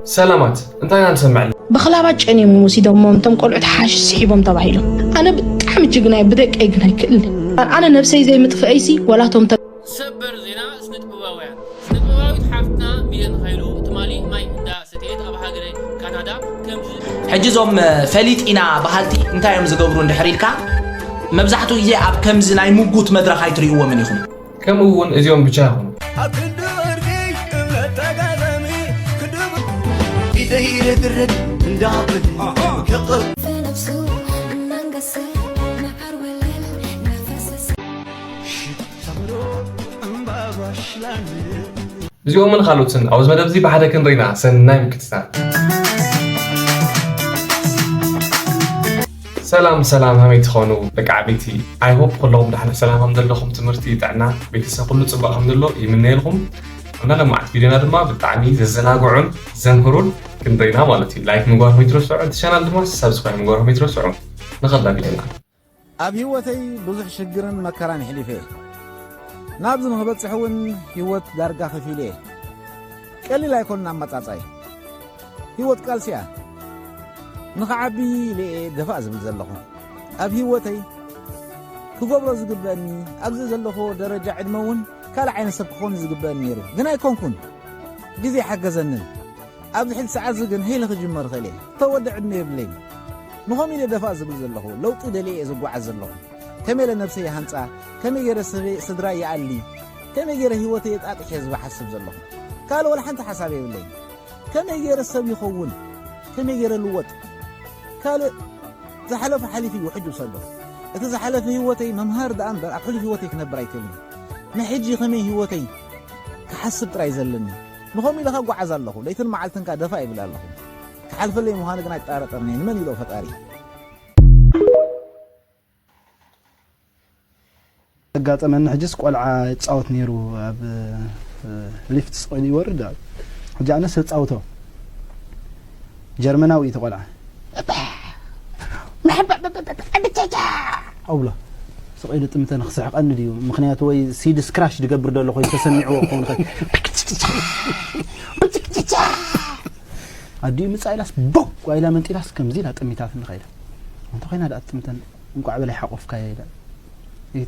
ሰላማት፣ እንታይ ኢና ንሰምዕ ኣለና? ብኽላባት ጨንዮም እዮም ወሲዶሞም፣ እቶም ቆልዑት ሓሽሽ ስሒቦም ተባሂሎም። ኣነ ብጣዕሚ ጅግና እየ፣ ብደቀይ ግን ኣይክእልን። ኣነ ነብሰይ ዘይምጥፍአይሲ፣ ወላ እቶም ተ- ሰበር ዜና ስነ ጥበባውያን። ስነ ጥበባዊት ሓፍትና ሚለን ሃይሉ ትማሊ ማይ እንዳ ሰተየት ኣብ ሃገረ ካናዳ ከምዚ ሕጂ እዞም ፈሊጥ ኢና በሃልቲ እንታይ እዮም ዝገብሩ እንድሕር ኢልካ፣ መብዛሕትኡ ግዜ ኣብ ከምዚ ናይ ምጉት መድረኽ ኣይትርእይዎምን ኢኹም። ከምኡ እውን እዚኦም ብቻ ይኹኑ። ኣብ ክንዲ ወርቂ እምነት ተጋዳሚ ክድብ ኢደይ ረግረግ እንዳብል ከቕብ ብነብሱ እናንገሰ መዓር ወለል እናፈሰሰ እዚኦምን ካልኦትን ኣብዚ መደብ እዚ ብሓደ ክንርኢና ሰናይ ምክትታል። ሰላም ሰላም፣ ሃመይ ትኾኑ ደቂ ዓበይቲ? I hope ኩለኹም ዳሕና ሰላም ከም ዘለኹም፣ ትምህርቲ፣ ጥዕና፣ ቤተሰብ ኩሉ ጽቡቕ ከም ዘሎ ይምነየልኩም። ኣብ ናይ ሎማዓት ቪድዮና ድማ ብጣዕሚ ዘዘናግዑን ዘምህሩን ክንርኢና ማለት እዩ። ላይክ ምግባርኩም ኣይትረስዑ፣ እቲ ቻናል ድማ ሳብስክራይብ ምግባርኩም ኣይትረስዑ። ንኸዳ ቪድዮና። ኣብ ህይወተይ ብዙሕ ሽግርን መከራን ኣሕሊፈ እየ። ናብዚ ንኽበጽሕ እውን ህይወት ዳርጋ ከፊለ እየ። ቀሊል ኣይኮነን ኣመጻጻይ። ህይወት ቃልሲ እያ። ንኽዓቢ ኢለ እየ ደፋእ ዝብል ዘለኹ። ኣብ ህይወተይ ክገብሮ ዝግበአኒ፣ ኣብዚ ዘለኹዎ ደረጃ ዕድመ እውን ካልእ ዓይነት ሰብ ክኾን ዝግበአኒ ነይሩ። ግን ኣይኮንኩን። ግዜ ኣይሓገዘንን። ኣብዚ ሕጂ ሰዓት እዚ ግን ሄለ ክጅመር እኽእል እየ። ተወደ ዕድመ የብለይን። ንኸምኡ ኢለ ደፋእ ዝብል ዘለኹ። ለውጢ ደልየ እየ ዝጓዓዝ ዘለኹ። ከመይ ኢለ ነብሰይ ይሃንጻ? ከመይ ገይረ ስድራይ ይኣሊ? ከመይ ገይረ ህይወተይ የጣጥሕ እየ ዝብል ሓስብ ዘለኹ። ካልእ ወላ ሓንቲ ሓሳብ የብለይን። ከመይ ገይረ ሰብ ይኸውን? ከመይ ገይረ ልወጥ? ካልእ ዝሓለፈ ሓሊፉ እዩ፣ ሕጂ ውሰዶ። እቲ ዝሓለፈ ህይወተይ መምሃሪ ደኣ እምበር ኣብ ሕሉፍ ህይወተይ ክነብር ኣይክእልን። ንሕጂ ከመይ ህይወተይ ክሓስብ ጥራይ ዘለኒ። ንኸምኡ ኢለ ከጓዓዝ ኣለኹ። ለይትን መዓልትን ከኣ ደፋእ ይብል ኣለኹ። ክሓልፈለይ ምዃኑ ግን ኣይጠራጠርን እየ። ንመን ኢሎ ፈጣሪ? ዘጋጠመኒ ሕጅስ ቆልዓ ይጻወት ነይሩ ኣብ፣ እ፣ ሊፍት ስቕ ኢሉ ይወርድ። ሕጂ ኣነስ ዘጻውቶ ጀርመናዊ እዩ እቲ ቆልዓ። ኣብሎ ስቕ ኢሉ ጥምተ ንኽስሕቐኒ ድዩ? ምኽንያቱ ወይ ሲዲ ስክራሽ ድገብር ደሎ ኮይኑ ተሰሚዕዎ ክኸውን ይኽእል። ኣዲኡ ምጻእ ኢላስ ቦው ኢላ መንጢላስ ከምዚ ኢላ ጠሚታትኒ ኸይዳ። እንተ ኾይና ደኣ ትጥምተን እንቋዕ በላይ ሓቆፍካያ ኢላ።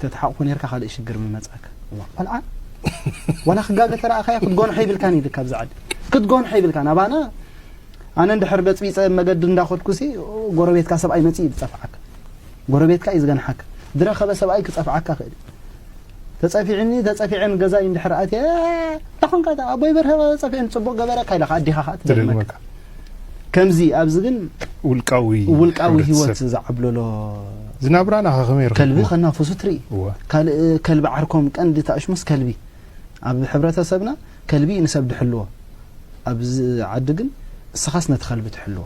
ተተሓቑፎ ኔርካ ካልእ ሽግር ምመጻእካ። እዋ፣ ቆልዓ ዋላ ክጋገ ተረኣኻዮ ክትጎንሖ ይብልካን ኢልካ ኣብዚ ዓዲ። ክትጎንሖ ይብልካን። ኣባና ኣነ እንድሕር በጽቢጸ መገዲ እንዳኸድኩሲ ጎረቤትካ ሰብኣይ መጺኡ እዩ ዝጸፍዓካ። ጎረቤትካ እዩ ዝገንሓካ። ዝረኸበ ሰብኣይ ክጸፍዓካ ክእል እዩ። ተጸፊዕኒ፣ ተጸፊዐን ገዛይ እንድሕር ኣትየ፣ "እንታይ ኾንካ? ኣቦይ በርሀ ጸፊዕኒ፣ ጽቡቕ ገበረካ" ኢላ ኣዲኻ ኸኣ ትደግመካ። ትደግመካ። ከምዚ ኣብዚ ግን ውልቃዊ ውልቃዊ ህይወት ህይወት ዝዓብለሎ ዝናብራና ከ ከመይ ይረኽብዎ? ከልቢ ከናፍሱ ትርኢ። እወ። ካልእ ከልቢ ዓርኮም ቀንዲ ተኣሽሙስ ከልቢ። ኣብ ሕብረተሰብና ከልቢ እዩ ንሰብ ድሕልዎ። ኣብዚ ዓዲ ግን እስኻስ ነቲ ከልቢ ትሕልዎ።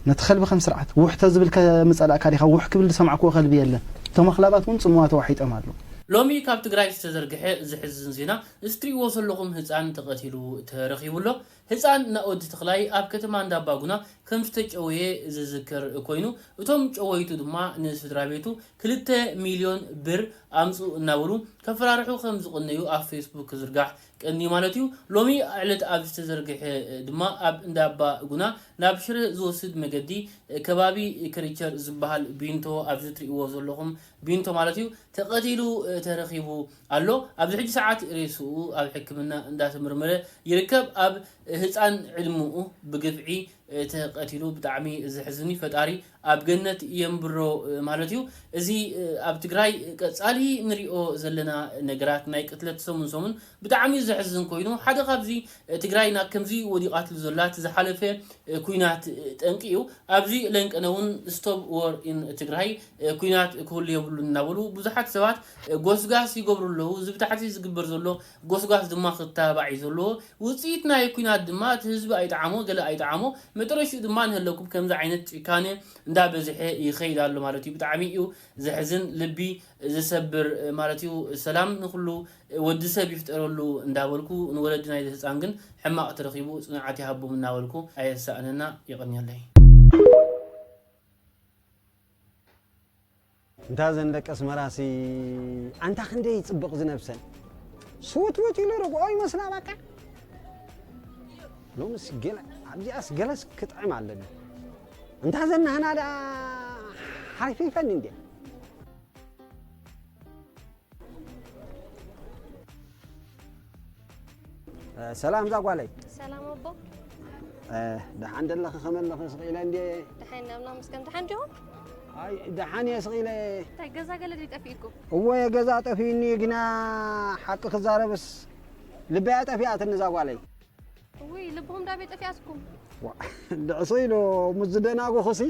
ነቲ ከልቢ ከም ስርዓት ውሕ ተዝብል ከምጸላእካ ዲኻ? ውሕ ክብል ዝሰማዕክዎ ከልቢ የለን። እቶም ኣኽላባት እውን ጽምዋ ተዋሒጦም ኣለዉ። ሎሚ ካብ ትግራይ ዝተዘርግሐ ዘሕዝን ዜና፣ እዚ ትርእይዎ ዘለኹም ህጻን ተቐቲሉ ተረኺቡ ኣሎ። ህጻን ናኦድ ተኽላይ ኣብ ከተማ እንዳባጉና ከም ዝተጨወየ ዝዝከር ኮይኑ፣ እቶም ጨወይቱ ድማ ንስድራ ቤቱ ክልተ ሚልዮን ብር ኣምጽኡ እናበሉ ከፈራርሑ ከም ዝቐነዩ ኣብ ፌስቡክ ክዝርጋሕ ቀንዩ ማለት እዩ። ሎሚ ዕለት ኣብ ዝተዘርግሐ ድማ ኣብ እንዳባ ጉና ናብ ሽረ ዝወስድ መገዲ ከባቢ ክሪቸር ዝበሃል ቢንቶ ኣብዚ ትርእይዎ ዘለኹም ቢንቶ ማለት እዩ ተቐቲሉ ተረኺቡ ኣሎ። ኣብዚ ሕጂ ሰዓት ሬስኡ ኣብ ሕክምና እንዳተመርመረ ይርከብ። ኣብ ህፃን ዕድምኡ ብግፍዒ ተቐቲሉ ብጣዕሚ ዘሕዝን እዩ። ፈጣሪ ኣብ ገነት የንብሮ ማለት እዩ። እዚ ኣብ ትግራይ ቀፃሊ ንሪኦ ዘለና ነገራት ናይ ቅትለት ሰሙን ሰሙን ብጣዕሚ ዘሕዝን ኮይኑ ሓደ ካብዚ ትግራይ ናብ ከምዚ ወዲቓትሉ ዘላ እቲ ዝሓለፈ ኩናት ጠንቂ እዩ። ኣብዚ ለንቀነ እውን ስቶፕ ዎር ኢን ትግራይ ኩናት ክህሉ የብሉን እናበሉ ብዙሓት ሰባት ጎስጋስ ይገብሩ ኣለዉ። እዚ ብታሕቲ ዝግበር ዘሎ ጎስጓስ ድማ ክተባባዕ እዩ ዘለዎ። ውፅኢት ናይ ኲናት ድማ እቲ ህዝቢ ኣይጠዓሞ፣ ገለ ኣይጠዓሞ፣ መጨረሽኡ ድማ ንህለኩም ከምዚ ዓይነት ጭካነ እንዳበዝሐ ይኸይድ ኣሎ ማለት እዩ። ብጣዕሚ እዩ ዘሕዝን፣ ልቢ ዝሰብር ማለት እዩ። ሰላም ንኹሉ ወዲ ሰብ ይፍጠረሉ እንዳበልኩ ንወለዲ ናይዚ ህፃን ግን ሕማቕ ተረኺቡ ፅንዓት ይሃቦም እናበልኩ ኣየሳእነና። የቐንየለይ። እንታ ዘን ደቂ ኣስመራሲ ኣንታ ክንደይ ይጽብቕ ዝነብሰን። ስውትውት ኢሉ ርግኦ ይመስላ በቃ። ሎምስ ገለ ኣብዚኣስ ገለስ ክጥዕም ኣለኒ። እንታ ዘናህና ደኣ ሓሪፊፈኒ እንዴ። ሰላም እዛ ጓለይ። ሰላም ኣቦ። ደሓን ደለኺ? ከመለኺ ስቕ ኢለ እንዴ። ደሓን ናብና ምስከም ደሓን ዲኹም? ኣይ ደሓን እየ ስቕ ኢለ። እንታይ ገዛ ገለ ድዩ ጠፊእኩም? እወ ገዛ ጠፊእኒ ግና ሓቂ ክዛረብስ ልበያ ጠፊኣትኒ እዛ ጓለይ። ውይ ልብኹም ዳበይ ጠፊኣትኩም? ድዕሱ ኢሉ ምስ ዝደናጉኹሲ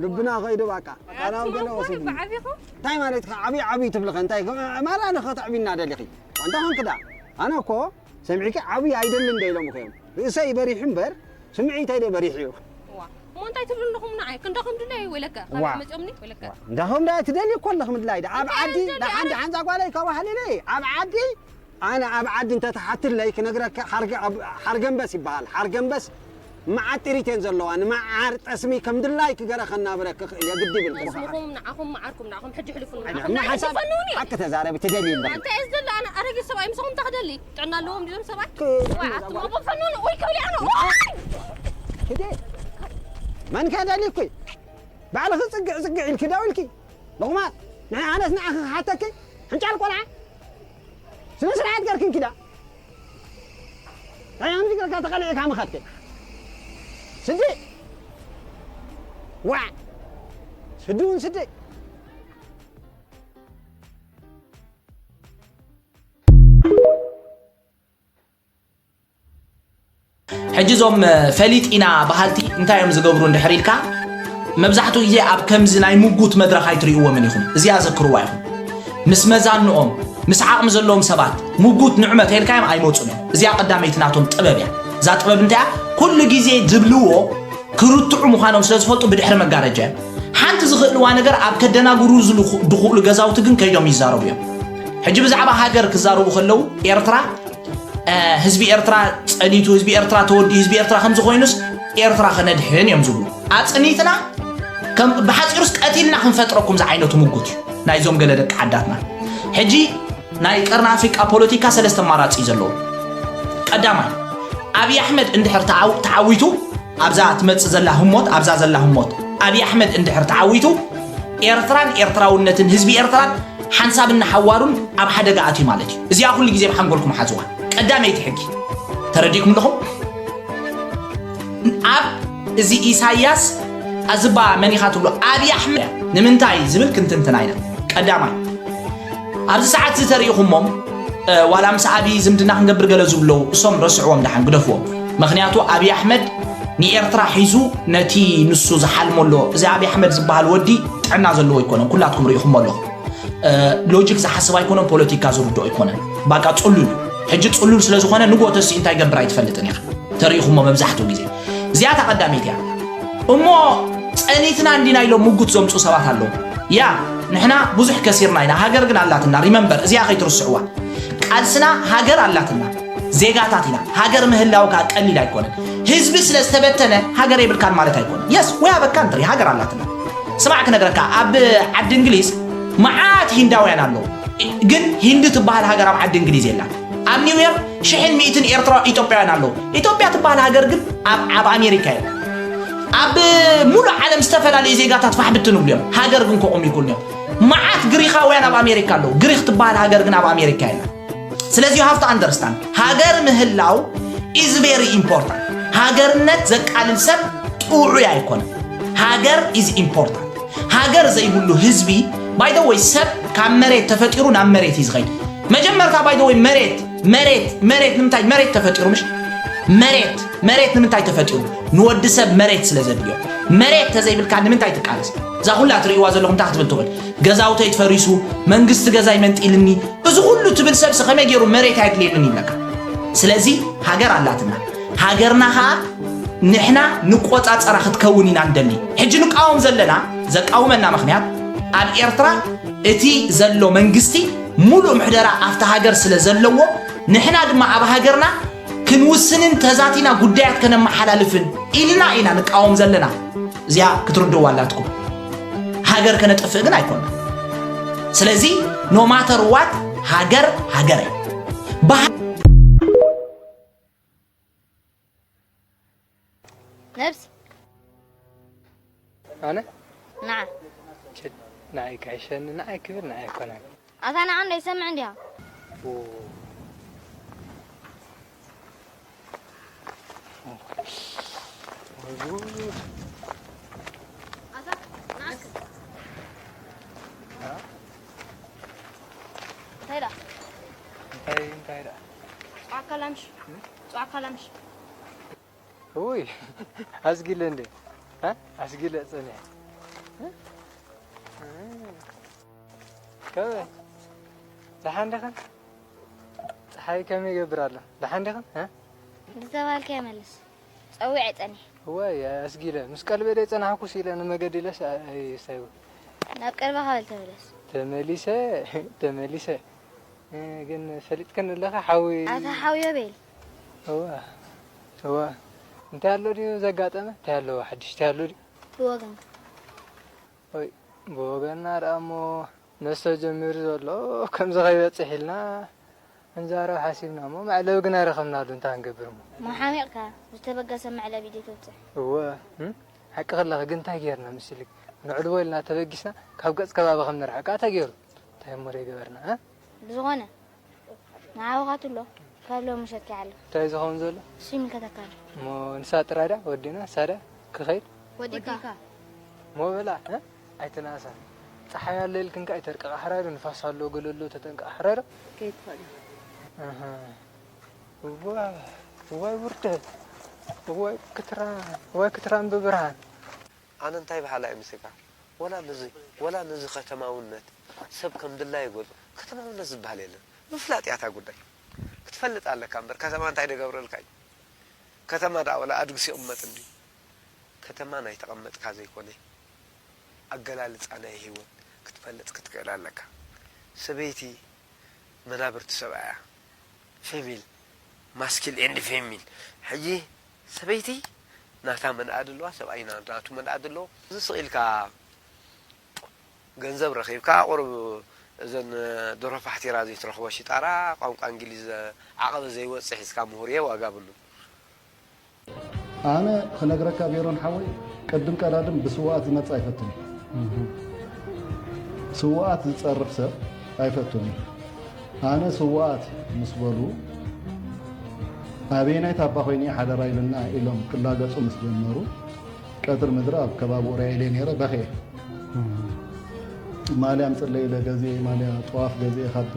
ልብና ከይዱ ባቃ። ኣታ ናብ ገለ ኣቦ ወሲድኒ። ብዓቢኹም? እንታይ ማለት ኢኻ? ዓብዪ ዓብዪ ትብልኸ እንታይ ማላ ንኸተዕብና ደሊኺ? እንታይ ኾንክ ደኣ? ኣነ እኮ ሰሚዕኪ ዓብዪ ኣይደልን ዶ ኢሎምኺ እዮም? ርእሰይ በሪሑ እምበር ስምዒተይ ዶ በሪሑ እዩ? ዋ እሞ እንታይ ትብሉ ኣለኹም ንዓይ? ክንዳኹም ድለይ ወይለከ ዋ። ካልእ መፂኦምኒ ወይለከ? እንዳኹም ደኣ ትደልዩ እኮ ኣለኽ ምድላይ ደኣ። ኣብ እንታይ ዓዲ እየ ዝደሊ ደሓን ኣነ? ደሓን ዛጓለይ ከባህልለይ ኣብ ዓዲ ኣነ ኣብ ዓዲ እንተትሓትለይ ክነግረካ ሓርገ- ኣብ- ሓርገንበስ ይበሃል። ሓርገንበስ መዓት ጥሪት እየን ዘለዋ። ንመዓር ጠስሚ ከም ድላይ ክገረ ከናብረ ክኽእል እየ ግዲ ይብል ክበሃል። እስምኹም ንዓኹም መዓርኩም ንዓኹም ሕጂ ሕልፉኒ። ኣነ ንዓኹም እማ ንዓይ ሓሳብ ትፈንውኒ። ሓቂ ተዛረቢ ትደልዩ ኣለኺ። ኣንታ እየ ዝደሊ ኣነ ኣረጊት ሰብኣይ ምሳኹም እንታይ ክደሊ? ጥዕና ኣለዎም ድዮም ሰብኣይ? ክ- ዋይ ኣቱም ኣቦ ፈንውኒ ወይ ክብል እየ ኣነ። ዋይ! ክደ መን ከደሊ እኮ ባዕልኺ ጽግዕ ጽግዕ ኢልኪ ደው ኢልኪ። ልቑማት ንዓይ ኣነስ ንዓኺ ክሓተኪ ሕንጫል ቆልዓ ስነ ስርዓት ገርክን ኪዳ ናይ ኣምዚ ገርካ ተቐሊዕካ ምኸድክ ስዲ ዋ ስዲ እውን ስዲ ሕጂ እዞም ፈሊጥ ኢና በሃልቲ እንታይ እዮም ዝገብሩ እንድሕር ኢልካ መብዛሕትኡ ግዜ ኣብ ከምዚ ናይ ምጉት መድረኽ ኣይትርእይዎምን ኢኹም። እዚኣ ዘክርዋ ኢኹም። ምስ መዛንኦም ምስ ዓቕሚ ዘለዎም ሰባት ምጉት ንዑ መተ ኢልካዮም ኣይመፁን እዮም። እዚኣ ቀዳመይቲ ናቶም ጥበብ እያ። እዛ ጥበብ እንታይ እያ? ኩሉ ግዜ ዝብልዎ ክርትዑ ምዃኖም ስለ ዝፈልጡ ብድሕሪ መጋረጃ እዮም። ሓንቲ ዝኽእልዋ ነገር ኣብ ከደናግሩ ዝኽእሉ ገዛውቲ ግን ከይዶም ይዛረቡ እዮም። ሕጂ ብዛዕባ ሃገር ክዛረቡ ከለዉ ኤርትራ ህዝቢ ኤርትራ ጸኒቱ፣ ህዝቢ ኤርትራ ተወዲኡ፣ ህዝቢ ኤርትራ ከምዚ ኮይኑስ ኤርትራ ከነድሕን እዮም ዝብሉ። ኣጽኒትና ከም ብሓጺሩስ ቀቲልና ክንፈጥረኩም ዝዓይነቱ ምጉት እዩ ናይዞም ገለ ደቂ ዓዳትና። ሕጂ ናይ ቀርኒ ኣፍሪቃ ፖለቲካ ሰለስተ ኣማራጺ እዩ ዘለዎ። ቀዳማይ ኣብይ ኣሕመድ እንድሕር ተዓው- ተዓዊቱ ኣብዛ ትመጽእ ዘላ ህሞት ኣብዛ ዘላ ህሞት ኣብይ ኣሕመድ እንድሕር ተዓዊቱ ኤርትራን ኤርትራውነትን ህዝቢ ኤርትራን ሓንሳብን ንሓዋሩን ኣብ ሓደጋ ኣትዩ ማለት እዩ። እዚኣ ኩሉ ግዜ ብሓንጎልኩም ሓዝዋ። ቀዳመይቲ ሕጊ ተረዲእኩም ኣለኹም? ኣብ እዚ ኢሳያስ ኣዝባ መን ኢኻ ትብሎ ኣብይ ኣሕመድ ንምንታይ ዝብል ክንትንትና ኢና። ቀዳማይ ኣብዚ ሰዓት እዚ ተሪኢኹሞም ዋላ ምስ ኣብይ ዝምድና ክንገብር ገለ ዝብሉ እሶም ረስዕዎም ደሓን ግደፍዎም። ምኽንያቱ ኣብይ ኣሕመድ ንኤርትራ ሒዙ ነቲ ንሱ ዝሓልሞ ኣሎ። እዚ ኣብይ ኣሕመድ ዝበሃል ወዲ ጥዕና ዘለዎ ኣይኮነን። ኩላትኩም ርኢኹሞ ኣለኹም። ሎጂክ ዝሓስብ ኣይኮነን፣ ፖለቲካ ዝርድኦ ኣይኮነን። ባቃ ጽሉል እዩ። ሕጂ ጽሉል ስለ ዝኾነ ንግሆ ተሲኡ እንታይ ገብር ኣይትፈልጥን ኢኻ። ተሪኢኹሞ መብዛሕትኡ ግዜ። እዚኣ እታ ቀዳመይቲ እያ። እሞ ጸኒትና እንዲና ኢሎም ምጉት ዘምጹ ሰባት ኣለዉ። ያ ንሕና ብዙሕ ከሲርና ኢና፣ ሃገር ግን ኣላትና። ሪመምበር እዚኣ ከይትርስዕዋ። ቃልስና ሃገር ኣላትና፣ ዜጋታት ኢና። ሃገር ምህላው ከኣ ቀሊል ኣይኮነን። ህዝቢ ስለ ዝተበተነ ሃገር የብልካን ማለት ኣይኮነን። የስ ወይ ኣበካ እንትሪ ሃገር ኣላትና። ስማዕ ክነግረካ፣ ኣብ ዓዲ እንግሊዝ መዓት ሂንዳውያን ኣለዉ፣ ግን ሂንዲ ትበሃል ሃገር ኣብ ዓዲ እንግሊዝ የላን። ኣብ ኒውዮርክ ሽሕን ሚእትን ኤርትራ ኢትዮጵያውያን ኣለዉ። ኢትዮጵያ ትበሃል ሃገር ግን ኣብ ኣብ ኣሜሪካ እያ። ኣብ ሙሉእ ዓለም ዝተፈላለዩ ዜጋታት ፋሕ ብትን ይብሉ እዮም። ሃገር ግን ከቑሙ ይክእሉ እዮም። መዓት ግሪኻውያን ኣብ ኣሜሪካ ኣለዉ። ግሪኽ ትበሃል ሃገር ግን ኣብ ኣሜሪካ የላን። ስለዚ you have to understand ሃገር ምህላው is very important። ሃገርነት ዘቃልል ሰብ ጥዑይ ኣይኮነን። ሃገር is important። ሃገር ዘይብሉ ህዝቢ by the way ሰብ ካብ መሬት ተፈጢሩ ናብ መሬት እዩ ዝኸይድ። መጀመርታ by the way መሬት መሬት መሬት ንምንታይ መሬት ተፈጢሩ ምሽ መሬት መሬት ንምንታይ ተፈጢሩ ንወዲ ሰብ መሬት ስለ ዘድልዮ። መሬት ተዘይብልካ ንምንታይ ትቃለስ? እዛ ኩላ ትርእይዋ ዘለኹም እንታይ ክትብል ትኽእል? ገዛውተይ ትፈሪሱ መንግስቲ ገዛይ መንጢልኒ እዚ ኩሉ ትብል ሰብሲ ከመይ ገይሩ መሬት ኣየድልየንን ይብለካ። ስለዚ ሃገር ኣላትና። ሃገርና ኸኣ ንሕና ንቆጻጸራ ክትከውን ኢና ንደሊ። ሕጂ ንቃወም ዘለና ዘቃውመና ምኽንያት ኣብ ኤርትራ እቲ ዘሎ መንግስቲ ሙሉእ ምሕደራ ኣብቲ ሃገር ስለ ዘለዎ ንሕና ድማ ኣብ ሃገርና ክንውስንን ተዛቲና ጉዳያት ከነመሓላልፍን ኢልና ኢና ንቃወም ዘለና። እዚኣ ክትርድእዋ ኣላትኩም። ሃገር ከነጥፍእ ግን ኣይኮና። ስለዚ no matter what ሃገር ሃገር እያ። ነብሲ ኣነ ንዓ ችድ ንዓይ ካይሸኒ ንዓይ ክብል ንዓይ ኣይኮነን ኣታ ንዓ እንዶ ይሰምዕ እንዲያ ኡ። እንታይ ደኣ እንታይ እንታይ ደኣ ጸዋካ ላምሽ ጸዋካ ላምሽ ውይ ኣስጊለ እንዴ እ? ኣስጊለ ጸኒሐ እ? ከመይ ደሓን ዲኽን ፀሓይ ከመይ ይገብር ኣሎ ደሓን ዲኽን እ? ዝተባልከ ይመልስ ጸዊዐ ጸኒሐ እዋይ ኣስጊለ ምስ ቀልበ ደይ ጸናሕኩስ ኢለ ንመገዲ ኢለስ ኣይስታይቡ ናብ ቀልበኻ በል ተመለስ ተመሊሰ ተመሊሰ እ፣ ግን ፈሊጥክን ኣለኻ ሓዊ ኣታ ሓውዮ በል እዋ እዋ እንታይ ኣሎ ድዩ ዘጋጠመ እንታይ ኣለዎ ሓድሽ እንታይ ኣሎ ድዩ ብወገንካ ወይ ብወገንና ደኣ እሞ ነስተ ጀሚሩ ዘሎ ከምዚ ከይበፅሕ ኢልና እንዛረብ ሓሲብና እሞ መዕለቢ ግን ኣይረኸብናሉ እንታይ ክንገብር እሞ መሓሚቕካ ዝተበገሰ መዕለቢ ድዩ ተብፅሕ እወ እም? ሓቂ ከለኺ ግን እንታይ ጌርና ምስልክ ንዕልቦ ኢልና ተበጊስና ካብ ገፅ ከባቢ ከም ንርሕቃ ተገይሩ እንታይ እሞ ዘይገበርና እ? ብዝኾነ ንዓወኻትሎ ካብ ሎሚ ምሸት ይዓልም እንታይ ዝኸውን ዘሎ እሱ ይምልከተካ ኣሎ እሞ ንሳ ጥራይ ድያ ወዲና ንሳ ድያ ክኸይድ ወዲካ እሞ በላ እ? ኣይትናሳ ፀሓይ ኣሎ ኢልክን ከኣ ኣይተርቅቓ ሕራይ ዶ ንፋስ ኣሎ ገለ ኣሎ ተጠንቅቓ ሕራይ ዶ ከይትኽእል ኢኻ ኣሃ። እዋ እዋይ ውርደት እዋይ ክትራ እዋይ ክትራን ብብርሃን ኣነ እንታይ በሃላይ ምስልካ ወላ ነዚ ወላ ነዚ ከተማውነት ሰብ ከም ድላዩ ገፁ ከተማውነት ዝበሃል የለን ምፍላጥ እያ እታ ጉዳይ ክትፈልጥ ኣለካ እምበር ከተማ እንታይ ደገብረልካ እዩ ከተማ ደኣ ወላ ኣድግስ ይቕመጥ እንድዩ ከተማ ናይ ተቐመጥካ ዘይኮነ ኣገላልፃ ናይ ህይወት ክትፈልጥ ክትክእል ኣለካ ሰበይቲ መናብርቲ ሰብኣያ ፌሚል ማስኪል ኤንድ ፌሚል ሕጂ ሰበይቲ ናታ መንኣድ ኣለዋ ሰብኣይ ናቱ መንኣድ ኣለዎ እዚ ስቕ ኢልካ ገንዘብ ረኺብካ ቁሩብ እዘን ደርሆ ፋሕቲራ ዘይትረኽቦ ሽጣራ ቋንቋ እንግሊዝ ዓቐበ ዘይወፅእ ሒዝካ ምሁር እየ ዋጋ ብሉ ኣነ ክነግረካ ሜሮን ሓወይ ቅድም ቀዳድም ብስውኣት ዝመጽእ ኣይፈቱን ስውኣት ዝጸርፍ ሰብ ኣይፈቱን ኣነ ስውኣት ምስ በሉ ኣበየናይ ታባ ኮይነ ሓደራ ኢልና ኢሎም ክላገጹ ምስ ጀመሩ ቀትር ምድሪ ኣብ ከባቢ ኡራኤል እየ ነይረ በኽየ ማልያ ምፅለይ ኢለ ገዚኤ ማልያ ጠዋፍ ገዚኤ ካብ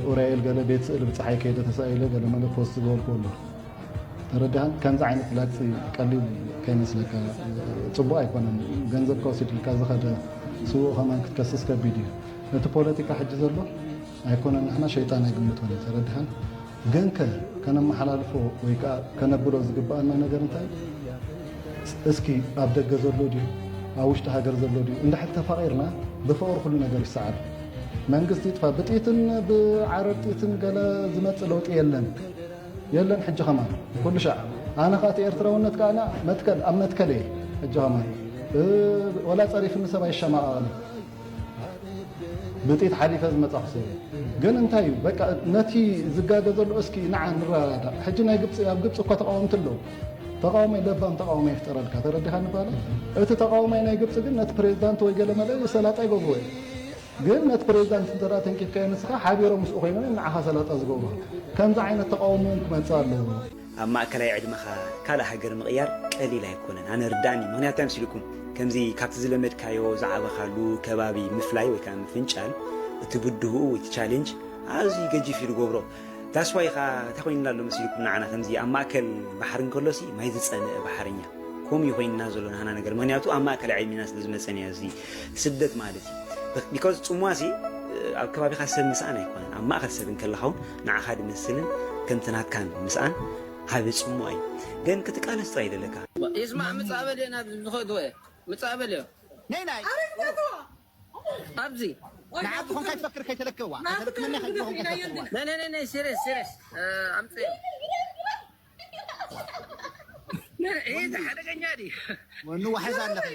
ኡራኤል ገለ ቤት ስእሊ ብፀሓይ ከይደ ተሳኢለ ገለ መለ ፖስት ዝበልኩ ኣሎ ተረድሃን ከምዚ ዓይነት ላግፂ ቀሊል ከይመስለካ ፅቡቅ ኣይኮነን ገንዘብካ ወሲድልካ ዝኸደ ስውእ ከማን ክትከስስ ከቢድ እዩ እቲ ፖለቲካ ሕጂ ዘሎ ኣይኮነን ንሕና ሸይጣን ኣይግምቶን እዩ ተረድሃን ግን ከ ከነመሓላልፎ ወይ ከዓ ከነብሎ ዝግበኣና ነገር እንታይ እስኪ ኣብ ደገ ዘሎ ድዩ ኣብ ውሽጢ ሃገር ዘሎ ድዩ እንድሕር ተፋቒርና ብፍቕሪ ኩሉ ነገር ይሰዓር መንግስቲ ይጥፋ ብጥይትን ብዓረር ጥይትን ገለ ዝመፅእ ለውጢ የለን የለን ሕጂ ከማን ኩሉ ሻዕ ኣነ ከዓ እቲ ኤርትራውነት ከዓ መትከል ኣብ መትከል እየ ሕጂ ከማን ወላ ፀሪፍኒ ሰብ ኣይሸማቐቕን ብጥይት ሓሊፈ ዝመፃኹ ሰብ ግን እንታይ እዩ በቃ ነቲ ዝጋገ ዘሎ እስኪ ንዓ ንረዳዳእ ሕጂ ናይ ግብፂ ኣብ ግብፂ እኳ ተቃወምቲ ኣለዉ ተቃውሞ ለባም ተቃውሞ ይፍጠረልካ ተረዲኻ ንባለ እቲ ተቃውሞ ናይ ግብፂ ግን ነቲ ፕሬዚዳንት ወይ ገለ መለ ሰላጣ ይገብርዎ እዩ ግን ነቲ ፕሬዚዳንት እንተ ተንኪፍካዮ ንስኻ ሓቢሮም ምስኡ ኮይኖም እዮም ንዓኻ ሰላጣ ዝገብሩ ከምዚ ዓይነት ተቃውሞ እውን ክመፅእ ኣለዎ ኣብ ማእከላይ ዕድመኻ ካልእ ሃገር ምቕያር ቀሊል ኣይኮነን። ኣነ ርዳእኒ። ምኽንያቱ እንታይ መሲልኩም? ከምዚ ካብቲ ዝለመድካዮ ዝዓበኻሉ ከባቢ ምፍላይ ወይ ከዓ ምፍንጫል እቲ ብድሆኡ እቲ ቻሌንጅ ኣዝዩ ገጂፍ እዩ ዝገብሮ። That's why ኸዓ እንታይ ኮይንና ኣሎ መሲልኩም ንዓና ከምዚ ኣብ ማእከል ባሕሪ እንከሎሲ ማይ ዝጸምእ ባሕረኛ። ከምኡ እዩ ኮይንና ዘሎ ናህና ነገር። ምኽንያቱ ኣብ ማእከላይ ዕድሜና ስለ ዝመጸና እዩ እዚ ስደት ማለት እዩ። Because ጽምዋሲ ኣብ ከባቢኻ ሰብ ምስኣን ኣይኮነን። ኣብ ማእከል ሰብ እንከለኻ እውን ንዓኻ ድመስልን ከምቲ ናትካን ምስኣን ዓቢ ጽምዋ እዩ። ግን ክትቃለስ ጥራይ ዘለካ። ይስማዕ ምጻእ በልዮ ናብዚ ዝኸድዎ እየ። ምጻእ በልዮ። ነይ ናይ ኣብዚ ንዓብ ዝኾንካ ይፈክር ከይተለክዋ ከተለክመና ከይትኾን ነይ ነይ ነይ ሲሪየስ ሲሪየስ ኣምጽእ። ይህ ሓደገኛ ድዩ? ወኑ ዋሕዛ ኣለኸ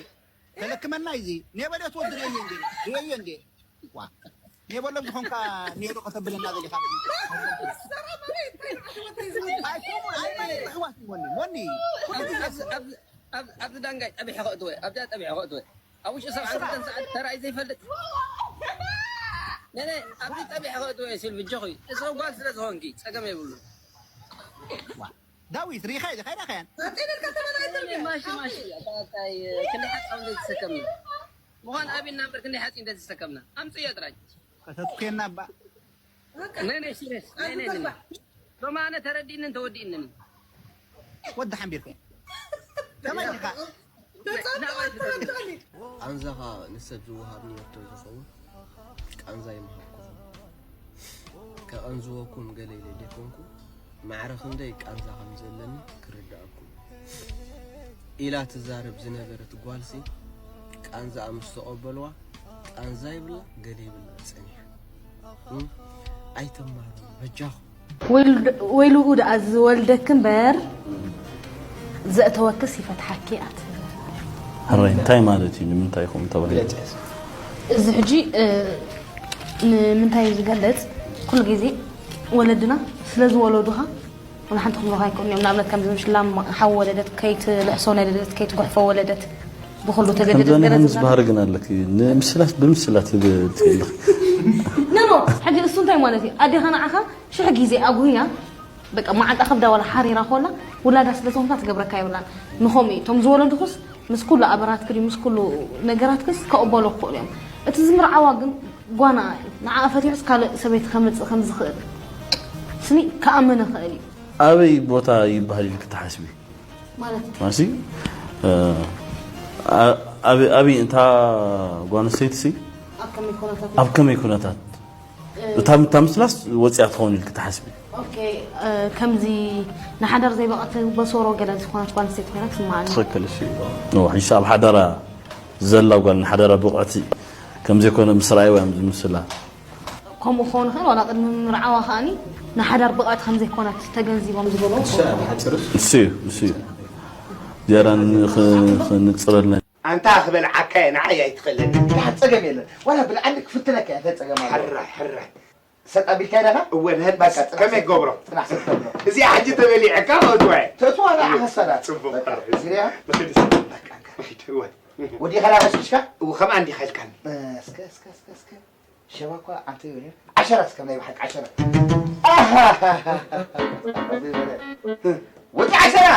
ተለክመና እዚ ኔበለ ትወድር የየ እንዴ የየ እንዴ ዋ የበሎም ዝኾንካ ኔሮ ከተብለና ዘሊኻ። ኣይኮኑ፣ ኣይኮኑ፣ ኣሕዋት ሞኒ፣ ሞኒ። ኣብዚ፣ ኣብዚ፣ ኣብዚ፣ ኣብዚ፣ ኣብዚ ዳንጋይ ጠቢሐ ከእትወ፣ ኣብዚኣ ጠቢሐ ከእትወ። ኣብ ውሽጢ ሰብዓን ክልተን ሰዓት ተራእዩ ዘይፈልጥ። ነነ፣ ኣብዚ ጠቢሐ ከእትወ ሲል ብጀኹ። እሱ ጓል ስለ ዝኾንኪ ጸገም የብሉን። ዋ፣ ዳዊት፣ ሪኻ ኢኻ፣ ሪኻ ኢኻ። ማሺ፣ ማሺ፣ ኣታ፣ ኣታ፣ ክንደይ ሓጻውን ዘይተሰከምና። ምዃን ኣብና እምበር ክንደይ ሓጺን ዘይተሰከምና። ኣምጽዮ ጥራይ። ከተትኬና እባ። ነይ፣ ነይ፣ ሲሪየስ። ነይ፣ ነይ፣ ነይ። ሎማነ ተረዲእንን ተወዲእንን። ወዲ ሓምቢርከ። ከመይ ኢኻ? ቃንዛኻ ንሰብ ዝወሃብ ንየቶ ዝኸውን ቃንዛ ይምሃብኩም። ከቐንዝወኩም ገለ ኢለ ዘይኮንኩ፣ ማዕረ ክንደይ ቃንዛ ከም ዘለኒ ክርድኣኩም። ኢላ ትዛረብ ዝነበረት ጓልሲ፣ ቃንዛኣ ምስ ተቐበልዋ፣ ቃንዛ ይብላ ገለ ይብላ ጸኒሓ። እም? ኣይትማሩ፣ በጃኹም። ወይል-፣ ወይልኡ ደኣ ዝወልደኪ እምበር፣ ዘእተወክስ ይፈትሓኪ ኣትብል። ሕራይ እንታይ ማለት እዩ? ንምንታይ ከምኡ ተባሂሉ? ግለጽ እስኪ። እዚ ሕጂ፣ እ፣ ንምንታይ እዩ ዝገልጽ? ኩሉ ግዜ ወለድና ስለ ዝወለዱኻ፣ ወላ ሓንቲ ክብሉኻ ኣይክእሉን እዮም። ንኣብነት ከምዚ ምሽ ላም ሓው ወለደት፣ ከይትልሕሶ ወለደት፣ ከይትጉሕፎ ወለደት፣ ብኹሉ ተገደደት ከምዛ ገለ ናይ ሃንስ ዝብላ ባህሪ ግን ኣለኪ። ንምስላት ብምስላት ትብ-፣ ትብል። ኖ፣ ኖ፣ ሕጂ እሱ እንታይ ማለት እዩ? ኣዴኻ ንዓኻ ሽሕ ግዜ ኣጉህያ፣ በቃ መዓልታ ከብዳ ዋላ ሓሪራ ኮላ፣ ውላዳ ስለ ዝኾንካ ትገብረካ የብላን። ንኸምኡ እዩ። እቶም ዝወለዱኹስ ምስ ኩሉ ኣበራትኪ ድዩ፣ ምስ ኩሉ ነገራትክስ ከቕበሎ ክኽእሉ እዮም። እቲ ዝምርዓዋ ግን ጓና እዩ። ንዓኣ ፈቲሑስ ካልእ ሰበይቲ ከምጽእ ከም ዝኽእል ስኒ ክኣምን ይኽእል እዩ። ኣበይ ቦታ ይበሃል ኢልኪ ትሓስቢ? ማለት? ማሲ፣ እ፣ ኣ-፣ ኣበይ፣ ኣበይ እንታ ጓል ኣንስተይቲ ሲ? ኣብ ከመይ ኩነታት? ኣብ ከመይ ኩነታት? እ፣ እታ፣ እታ ምስላስ ወፂኣ ትኸውን ኢልኪ ትሓስቢ? ኦኬ፣ እ፣ ከምዚ ንሓዳር ዘይበቐት በሶሮ ገለ ዝኾነት ጓል ኣንስተይቲ ኮይና ትስምዓኒ። ትኽክል፣ እሱ እዩ። ኖ፣ ሕጂ ኣብ ሓዳራ ዘላ ጓል ንሓዳራ ብቕዕቲ ከም ዘይኮነ ምስ ረኣይዋ እዮም ዝምስላ። ከምኡ ክኸውን ይኽእል፣ ዋላ ቅድሚ ምርዓዋ ከኣኒ ንሓዳር ብቕዕቲ ከም ዘይኮነት ተገንዚቦም ዝበሎ ንሱ እዩ፣ ንሱ እዩ። ዝያዳ ን-፣ ኽ-፣ ኽንጽረልና። ኣንታ ክበልዓካ እየ፣ ንዓይ ኣይትኽእለኒ። ደሓን ጸገም የለን። ዋላ ብልዓኒ ክፍትነካ እየ፣ እንታይ ጸገም ኣለዎ? ሕራይ፣ ሕራይ። ሰጥ ኣቢልካ ኢለኻ? እወ፣ ንህድ በቃ፣ ጽናሕ፣ ከመይ ሰጥ፣ ገብሮ? ጽናሕ፣ ሰጥ ገብሮ። እዚኣ ሕጂ ተበሊዐካ፣ እወ፣ ትውዐ። ተእትዋ፣ ንዓ፣ ጽቡቕ፣ ሐሰዳ። ጽቡቕ፣ በቃ፣ ሕራይ። ዝርያ? ንኽድስ። በቃ፣ በቃ። ወዲኻ ላበስብስካ? እወ፣ ከምኣ እንዲኻ ኢልካኒ። እስከ፣ እስከ፣ እስከ፣ እስከ። ሸባ እኳ ዓንተ ይብል እዩ። ዓሸራ እስከ ናይ ብሓቂ ዓሸራ። ኣሃሃሃሃ። ወዲ ዓሸራ!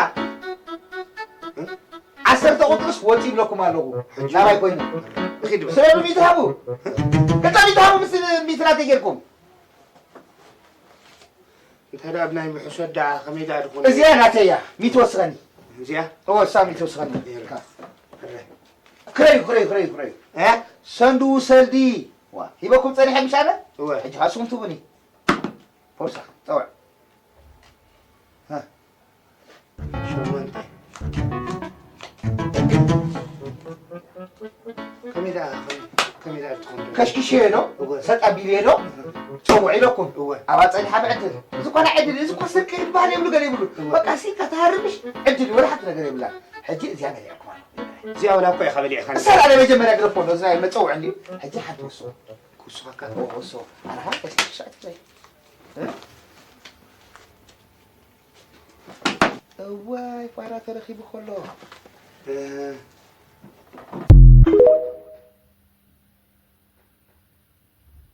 ዓሰርተ ቁጥርስ ወፂ ይብለኩም ኣለኹ። ሕጂ ናባይ ኮይኑ። እኺድ በል። ስለ ሚእቲ ሃቡ። ገጣ ሚእቲ ሃቡ ምስ ሚእቲ ናተይ ጌርኩም። እንታይ ደኣ ኣብ ናይ ምሕሶት ደኣ ከመይ ደኣ ዝኾነ? እዚኣ ናተይ እያ። ሚእቲ ወስኸኒ። እዚኣ? እወ፣ እሳ ሚእቲ ወስኸኒ። ይርካ። ክረዩ፣ ክረዩ፣ ክረዩ፣ ክረዩ። እ? ሰንዱ ሰልዲ። ዋ፣ ሂበኩም ጸኒሐ ምሽ ኣነ? እወ። ሕጂ ኻስኹም ትቡኒ። ፎርሳ፣ ጸውዕ። እ። ሸሞንተ። ከመይ ደኣ፣ ከመይ ደኣ ትኾን? ከሽኪሸዮ ዶ? እወ። ሰጥ ኣቢለዮ ዶ? ጸውዕ ኢለኩም። እወ። ኣብኣ ጸኒሓ ብዕድል። እዚ እኳ ናይ ዕድል፣ እዚ እኳ ስርቂ ዝበሃል የብሉ፣ ገለ የብሉ። እወ። በቃ፣ ሲ፣ ከተሃርምሽ ዕድል፣ ወላ ሓንቲ ነገር የብላ። ሕጂ እዚኣ ገሊዕኩም ኣሎ። እዚኣ ወላ እኮ ኢኻ በሊዕኻኒ። እሳ፣ ናይ መጀመርያ ግረፎ፣ እዚ ናይ መጸውዒ እንድዩ። ሕጂ ሓንቲ ወስኹ። ክውስኸካ? እወ፣ ወስኹ። ኣነ ኸዓ፣ ከሽኪሻ ትብለይ። እ? እዋይ፣ ፋራ ተረኺቡ ከሎ። እ።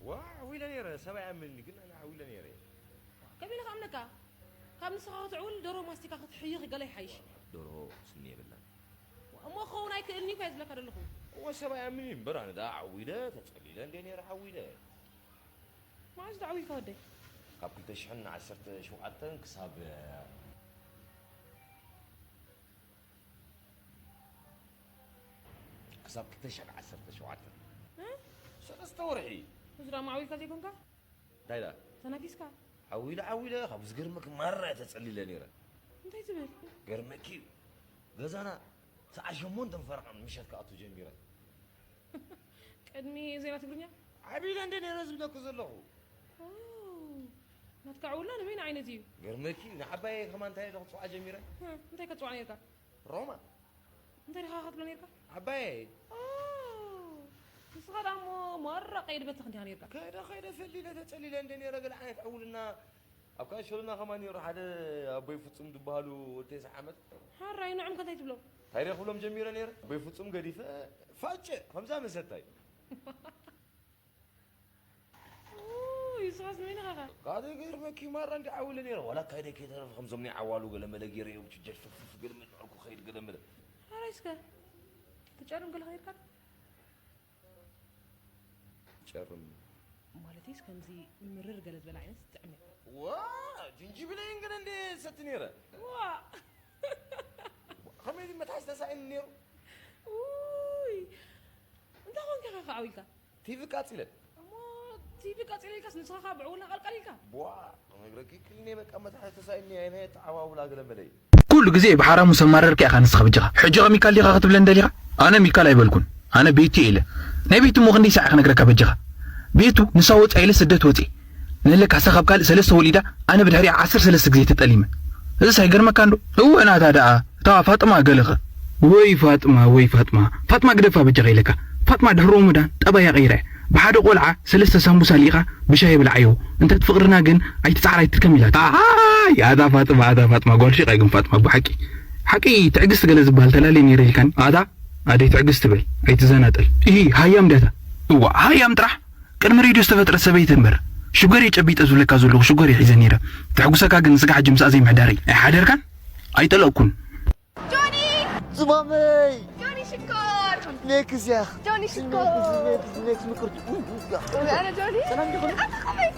ዋ፣ ዓዊለ ነይረ፣ ሰብ ኣይኣምንኒ፣ ግን ኣነ ዓዊለ ነይረ። ከመይ ኢለ ክኣምነካ? ካብ ንስኻ ክትዕውል ደሮ ማስቲካ ክትሕይኽ ገለ ይሓይሽ። ደርሆ ስኒ የብላን። እሞ ክኸውን ኣይክእልን እዩ እኳ እየ ዝብለካ ዘለኹ። እወ፣ ሰብ ኣይኣምንን እዩ እምበር፣ ኣነ ደኣ ዓዊለ፣ ተጸሊለ እንደ ነይረ ዓዊለ። መዓዝ ደኣ ዓዊልካ ወደይ? ካብ ክልተ ሽሕን ዓሰርተ ሸውዓተን ክሳብ ክሳብ ክልተ ሽሕን ዓሰርተ ሸውዓተን። እ? ሰለስተ ወርሒ። እዚ ደኣ መዓዊልካ ዘይኮንካ? እንታይ ደኣ? ተናጊስካ? ዓዊለ፣ ዓዊለ፣ ካብ ዝገርመኪ ማራ እየ ተጸሊለ ነይረ። እንታይ ትብል? ገርመኪ እዩ። ገዛና ሰዓት ሸሞንተ ፈረቓ ምሸት ክኣቱ ጀሚረ። ቅድሚ ዜና ትግርኛ? ዓቢለ እንደ ነይረ ዝብለኪ ዘለኹ። ኦ፣ ናትካ ዕውላ ንበይኑ ዓይነት እዩ። ገርመኪ፣ ንዓባየይ ከማን እንታይ ኢለ ክጽውዓ ጀሚረ? ህ፣ እንታይ ከጽውዓ ነይርካ? ሮማ። እንታይ ዲኻ ክትብሎ ነይርካ? ዓባየይ። ኦ፣ ንስኻ ደኣ እሞ ማራ ቀይዲ በተኽ እንዲኻ ነይርካ። ከይደ ከይደ ፈሊለ ተጸሊለ እንደ ነይረ ገለ ዓይነት ዕውልና ኣብ ካንሸሎና ከማን ነይሩ ሓደ ኣቦይ ፍጹም ዝበሃሉ ወዲ ተስዓ ዓመት። ሓራይ ንዕም ከ እንታይ ትብሎም? እንታይ ደኣ ክብሎም ጀሚረ ነይረ? ኣቦይ ፍጹም ገዲፈ ፋጨ ከምዛ መሰታይ። ኡይ፣ ንስኻስ ንመን ኢኻ ኸ? ካደ ገይርመኪ ማራ እንዲ ዓውለ ነይረ። ዋላ ካይደ ከይተረፍ ከምዞም ናይ ዓዋሉ ገለ መለ ገይረ እዮም ችጀር ፍፍፍ ገለ መለ ዕርኩ ኸይድ ገለ መለ። ሓራይ እስከ ትጨርም ገለ ኸይድካ? ጨርም። ማለትስ ከምዚ ምርር ገለ ዝበለ ዓይነት ትጥዕም እያ። ዋ፣ ጅንጅብለይን ገለ እንደ ሰቲ ነይረ። ዋ። ከመይ ድዩ መትሓዚ ተሳኢኑ ነይሩ? ውይ፣ እንታይ ኾንካ ኢኻ ከዓው ኢልካ? ቲቪ ቃጺለ። እሞ ቲቪ ቃጺለ ኢልካስ ንስኻ ኸኣ ብዕውልና ቀልቀል ኢልካ? ቧ፣ ነግረኪ ክልኔ በቃ መትሓዚ ተሳኢኑ እየ፣ ናይ ተዓዋውላ ገለ መለ እዩ። ኩሉ ግዜ ብሓራሙ ሰማረርካ ኢኻ ንስኻ በጃኻ። ሕጂ ከ ሚካል ዲኻ ክትብለኒ ደሊኻ? ኣነ ሚካል ኣይበልኩን። ኣነ ቤቲ ኢለ። ናይ ቤቲ እሞ ክንደይ ሳዕ ክነግረካ በጃኻ? ቤቱ ንሳ ወጻ ኢለ ስደት ወጺ። ነለካ እሳ ካብ ካልእ ሰለስተ ወሊዳ ኣነ ብድሕሪኣ ዓሰርተ ሰለስተ ግዜ ተጠሊመ። እዚስ ኣይገርመካ እንዶ? እወ ናታ ደኣ እታ ፋጥማ ገለኸ? ወይ ፋጥማ ወይ ፋጥማ። ፋጥማ ግደፋ በጃኻ ኢለካ። ፋጥማ ድሕሪ ሮሞዳን ጠባያ ቀይራ እያ። ብሓደ ቆልዓ ሰለስተ ሳምቡሳ ልኢኻ ብሻሂ ብልዓዮ። እንተ ትፍቅርና ግን ኣይትጽዓር ኣይትድከም ኢላታ። ኣይ ኣታ ፋጥማ ኣታ ፋጥማ ጓል ሺቃ ግን ፋጥማ ብሓቂ ሓቂ ትዕግስቲ ገለ ዝበሃል ተላልየ ነይረ ኢልካኒ ኣታ ኣደይ ትዕግስቲ በል ኣይትዘናጠል። እሂ ሃያም ዳታ እዋ ሃያም ጥራሕ ቅድሚ ሬድዮ ዝተፈጥረት ሰበይቲ እምበር ሽጎር እየ ጨቢጠ ዝብለካ ዘለኹ ሽጎር እየ ሒዘ ነይረ። ተሕጉሰካ ግን ስጋ ሕጂ ምስኣ ዘይምሕዳረይ ኣይሓደርካን ኣይጠለቕኩን። ጆኒ! ዝማመይ! ጆኒ ሽኮር! ሜክስ ያኽ! ጆኒ ሽኮር! ሜክስ፣ ሜክስ፣ ሜክስ ምቅርቲ። ውይ፣ ውይ፣ ያ። ውይ፣ ኣነ ጆኒ? ሰላም ዲኹም? ኣታ ኸመይ?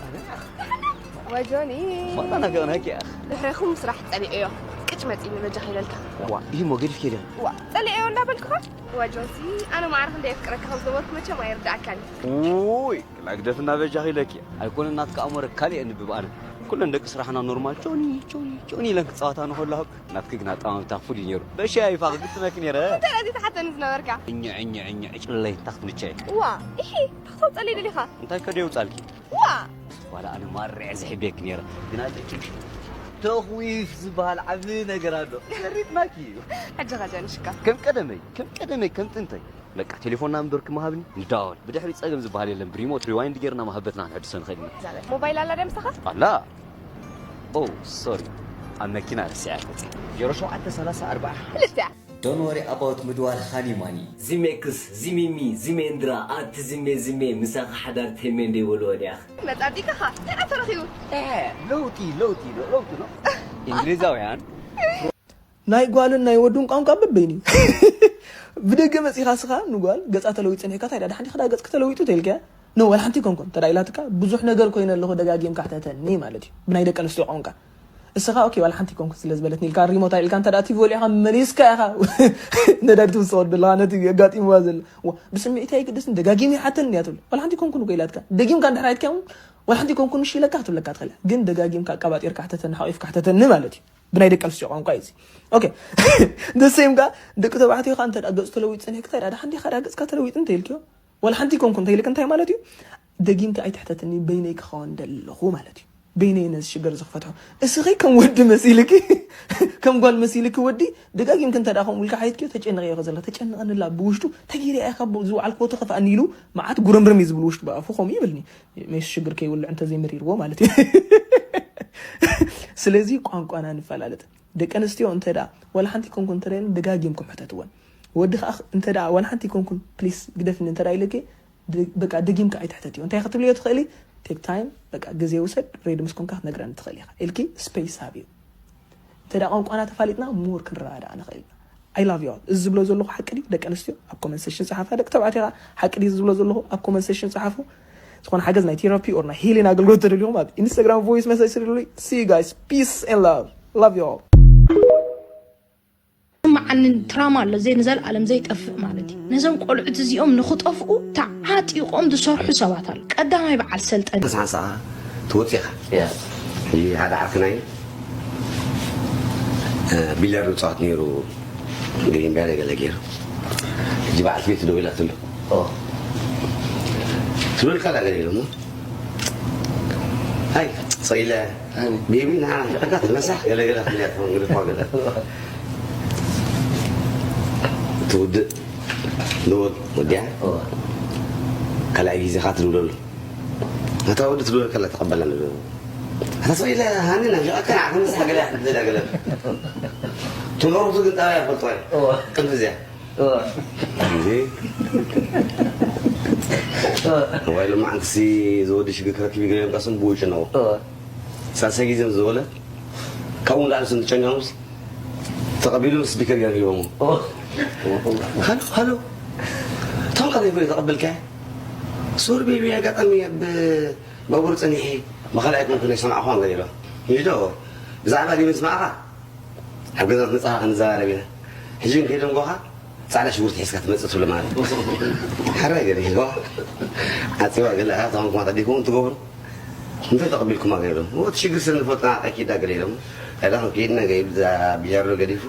ወይ ጆኒ? ማታ ናፊቕናኪ ያኽ። ድሕሬኹም ስራሕ ጸሊኤዮ። ቅጭ መጺኒ በጃ ከይለልካ። ዋ፣ ይህ ሞገድ ፊት የለን። ዋ፣ ጸሊኤዮ እንዳበልኩኻ? ዋ ጆንሲ፣ ኣነ ማዕረ ክንደይ የፍቅረካ ከም ዝነበርኩ መቸም ኣይርድኣካን እዩ። ውይ፣ ክላግደፍና በጃ ከይለኪ። ኣይኮነ ናትካ ኣሞረ ካልእ የንብብ ኣነ። ኩለን ደቂ ስራሕና ኖርማል ጆኒ፣ ጆኒ፣ ጆኒ ኢለን ክጻወታ ንኸለዋ ናትኪ ግን ኣጠማምታ ፍሉይ ነይሩ። በሻ ይፋ ክግጥመኪ ነይረ። እንታይ ነዚ ትሓተኒ ዝነበርካ? እኛ፣ እኛ፣ እኛ፣ ዕጭለለይ፣ እንታይ ክትምቸይ? ዋ፣ ኢሒ፣ እንታይ ክተውፀለይ ደሊኻ? እንታይ ከ ደየውፃልኪ? ዋ! ዋላ ኣነ ማርዕ ዝሕቤኪ ነይረ። ግን ኣለኪ ተኽዊፍ ዝበሃል ዓቢ ነገር ኣሎ። ፈሪጥናኪ እዩ። ሕጂ ኸ ጀንሽካ? ከም ቀደመይ፣ ከም ቀደመይ፣ ከም ጥንተይ። በቃ ቴሌፎን ናምበርኪ ምሃብኒ፣ ንደዋወል። ብድሕሪ ጸገም ዝበሃል የለን፣ ብሪሞት ሪዋይንድ ጌርና መሃበትና ክንሕድሶ ንኽእል ኢና። ዛለ ሞባይል ኣላ ድያ ምሳኻ? ኣላ። ኦ፣ ሶሪ። ኣብ መኪና ረሲዐ መጽእ። ዜሮ ሸውዓተ ሰላሳ ኣርባዓ። ክልተ። Don't worry about ምድዋል ሃኒ ማኒ። ዚሜክስ፣ ዚሚሚ፣ ዚሜንድራ፣ ኣቲ ዚሜ ዚሜ፣ ምሳኻ ሓዳር ተሜ እንደ ይበልዎ ድያኽ? መጻዲቅኻ፣ እንታይ ተረኺቡ? ኤ፣ ለውጢ፣ ለውጢ፣ ለውጢ ነው። እንግሊዛውያን ናይ ጓልን ናይ ወዱን ቋንቋ በበይኑ እዩ። ብደገ መጺኻ ስኻ ንጓል ገጻ ተለዊጥ ጸኒሕካ፣ እንታይ ደኣ ደሓን ዲኻ ደኣ ገጽኪ ተለዊጡ ተይልካያ? ኖ፣ ዋላ ሓንቲ ኣይኮንኩን። እንተ ደኣ ኢላትካ፣ ብዙሕ ነገር ኮይነ ኣለኹ፣ ደጋጊምካ ሕተተኒ ማለት እዩ። ብናይ ደቂ ኣንስትዮ ቋንቋ። እስኻ፣ ኦኬ፣ ዋላ ሓንቲ ኣይኮንኩን ስለ ዝበለትኒ ኢልካ፣ ሪሞት ኣልዒልካ እንተ ደኣ ቲቪ ወሊዕካ መሊስካ ኢኻ ነዳዲ ትውስኸሉ ዘለኻ፣ ነቲ ኣጋጢምዋ ዘሎ። ዋ፣ ብስምዒት ኣይግደስን፣ ደጋጊሙ ይሓተኒ እያ ትብል። ዋላ ሓንቲ ኣይኮንኩን እኮ ኢላትካ። ደጊምካ እንድሕር ኣይትካውን፣ ዋላ ሓንቲ ኣይኮንኩን ምሽ ኢለካ ክትብለካ ትኽእል እያ። ግን ደጋጊምካ ኣቀባጢርካ ሕተተኒ፣ ሓቂፍካ ሕተተኒ ማለት እዩ። ብናይ ደቂ ኣንስትዮ ቋንቋ እዩ እዚ። ኦኬ። The same ከኣ ደቂ ተባዕትዮ ከኣ እንተ ደኣ ገጽ ተለዊጡ ጸኒሕካ፣ እንታይ ደኣ ደሓን ዲኻ ደኣ ገጽካ ተለዊጡ እንተ ኢልክዮ፣ ዋላ ሓንቲ ኣይኮንኩን እንተ ኢልክ እንታይ ማለት እዩ? ደጊምካ ኣይትሕተትኒ፣ በይነይ ክኸውን ደለኹ ማለት እዩ። በይነይ ነዚ ሽግር እዚ ክፈትሖ። እስኺ ከም ወዲ መሲልኪ፣ ከም ጓል መሲልኪ ወዲ፣ ደጋጊምኪ እንተ ደኣ ከምኡ ኢልካ ሓቲትክዮ፣ ተጨንቐዮ ከ ዘለኺ፣ ተጨንቐንላ ብውሽጡ፣ እንታይ ገይረ እየ ካብ ዝወዓልክዎ ተኸፍኣኒ ኢሉ መዓት ጉርምርም እዩ ዝብል ውሽጡ ብኣፉ ከምኡ ይብልኒ። ሜስ ሽግር ከይውልዕ እንተዘይመሪርዎ ማለት እዩ። ስለዚ ቋንቋና ንፈላለጥ። ደቂ ኣንስትዮ እንተ ደኣ ዋላ ሓንቲ ኮንኩን እንተ ደኣ ኢለን ደጋጊምኩም ሕተትወን። ወዲ ከኣ እንተ ደኣ ዋላ ሓንቲ ኮንኩን ፕሊስ ግደፍኒ እንተ ደኣ ኢለኪ ደ-፣ በቃ ደጊምካ ኣይትሕተትዮ። እንታይ ክትብልዮ ትኽእሊ? ቴክ ታይም፣ በቃ ግዜ ውሰድ፣ ሬዲ ምስ ኮንካ ክትነግረኒ ትኽእል ኢኻ ኢልኪ ስፔስ ሃብዮ። እንተ ደኣ ቋንቋና ተፋሊጥና ሞር ክንረዳዳእ ንኽእል ኢና። I love you all። እዚ ዝብሎ ዘለኹ ሓቂ ድዩ? ደቂ ኣንስትዮ ኣብ ኮመንት ሴክሽን ጸሓፋ፣ ደቂ ተባዕትዮ ከኣ ሓቂ ድዩ ዝብሎ ዘለኹ ኣብ ኮመንት ሴክሽን ጸሓፉ። ዝኾነ ሓገዝ ናይ ቴራፒ ኦር ናይ ሂሊንግ ኣገልግሎት ተደልዩኹም ኣብ ኢንስታግራም ቮይስ መሰጅ ስደዱለይ። See you guys. Peace and love. Love you all. መዓንን ትራማ ኣሎ ዘይ ንዘለኣለም ዘይጠፍእ ማለት እዩ። ነዞም ቆልዑት እዚኦም ንኽጠፍኡ ተዓጢቖም ዝሰርሑ ሰባት ኣሎ። ቀዳማይ በዓል ሰልጠን። ተሳዕሳዓ ትወጽእ ኢኻ። ያ። ሕጂ ሓደ ዓርክናይ፣ እ፣ ቢልያርድ ይጻወት ነይሩ። ገለ እምቢ ኣለ ገለ ገይሩ። ሕጂ በዓልቲ ቤቱ ደዊላትሉ። ኦ። ትብለካ ኣላ ገለ ኢሎሞ። ሃይ፣ ሰኢለ። ሃኒ። ቤቢ፣ ና፣ ንሕና ትነሳሕ፣ ገለ ገለ ክንያ ትኾን፣ ገለ እኳ ገለ። ትውድእ፣ ንወድ-፣ ወዲያ። ኦ። ካልኣይ ግዜ ኸዓ ትድውለሉ። ነታ ወዲ ትድውለል ከላ ተቐበላ ንብሎ። ኣታ ሰው ኢለ ሃኒ ናፊቐካ ንዓኹም ምስ ሃገለ ይሕደዳ ገለ። ትምህርቱ ግን ጣብያ ይፈልጦ እዩ። እወ። ቅልፍ እዚኣ። እወ። እንዴ? እወ። እዋይ፣ ሎማዓንትሲ ዝወዲ ሽግር ክረክብ ይገርም፣ ቀስም ብውጭ ነው። እወ። ሳልሳይ ግዜ ምስ ዝበለ፣ ካብኡ ንላዕሊ ስም ትጨኒዖምስ፣ ተቐቢሉ ምስ ስፒከር ገይሩ ሂቦሞ። እወ። ሃሎ፣ ሃሎ። እቶም ቀደም ይኮነ ተቐበልካ? ሶሪ ቤቢ፣ ኣጋጣሚ ኣብ ባቡር ጸኒሐ፣ ብኻልኣይ ኮንኩ ናይ ሰማዕኹ ገለ ኢሎ። ይዶ፣ ብዛዕባ ዲበ ዝሰማዕኻ? ኣብ ገዛ ምስ መጻኻ ክንዘራረብ ኢና። ሕጂ ግን ከይደንጎኻ ጻዕዳ ሽጉርቲ ሒዝካ ትመጽእ ትብሎ ማለት እዩ። ሕራይ ገለ ኢልዋ። ዓጺዋ ገለ ኣያ ተኾንኩማ ተዲኩም ትገብሩ። እንታይ ተቐቢልኩማ ገለ ኢሎም። እቲ ሽግር ስለ ንፈልጦ ንዓኻ ኪዳ ገለ ኢሎም። ኣዳ ክንከይድና ገይብ እዛ ቢጃሮ ገዲፉ።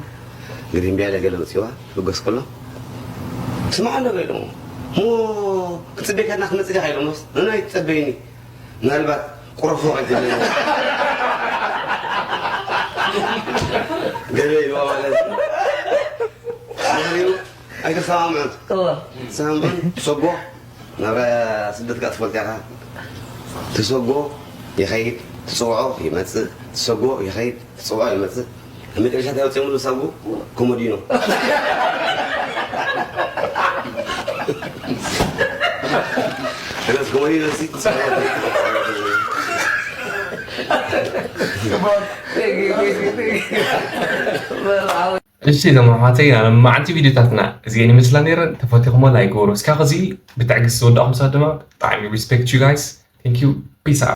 ግሪን ቢያለ ገለ ወጺዋ። ልጎስ ከሎ። ስማዕ ኣሎ ገለ ኢሎም። እሞ ክጽበየካ እና ክመጽእ ዲኻ ኢሎምስ። ንናይ ትጸበይኒ። ምናልባት ቁረፎ ኣይትብለኒ። ገለ ኢልዋ ማለት እዩ። ምኽንያቱ ኣይተሰማምዑን። እወ። ተሰማምዑን ትሰጎ ናብ ስደት ጋር ትፈልጥ ያኻ። ትሰጎ ይኸይድ፣ ትጽውዖ ይመጽእ፣ ትሰጎ ይኸይድ፣ ትጽውዖ ይመጽእ። ኣብ መጨረሻ እንታይ ወፂኦምሉ ሳጉ? ኮሞዲኖ። እነሱ ኮሞዲኖ ሲ-፣ እሺ፣ እዞም ኣሕዋተይ፣ ናይ ሎማዓንቲ ቪድዮታትና እዚኤን ይመስላ ነይረን። ተፈቲኹሞ ላይክ ግበሩ። እስካብ ኸዚ ብትዕግስቲ ዝወዳእኹም ሰባት ድማ ብጣዕሚ respect you guys. Thank you. Peace out.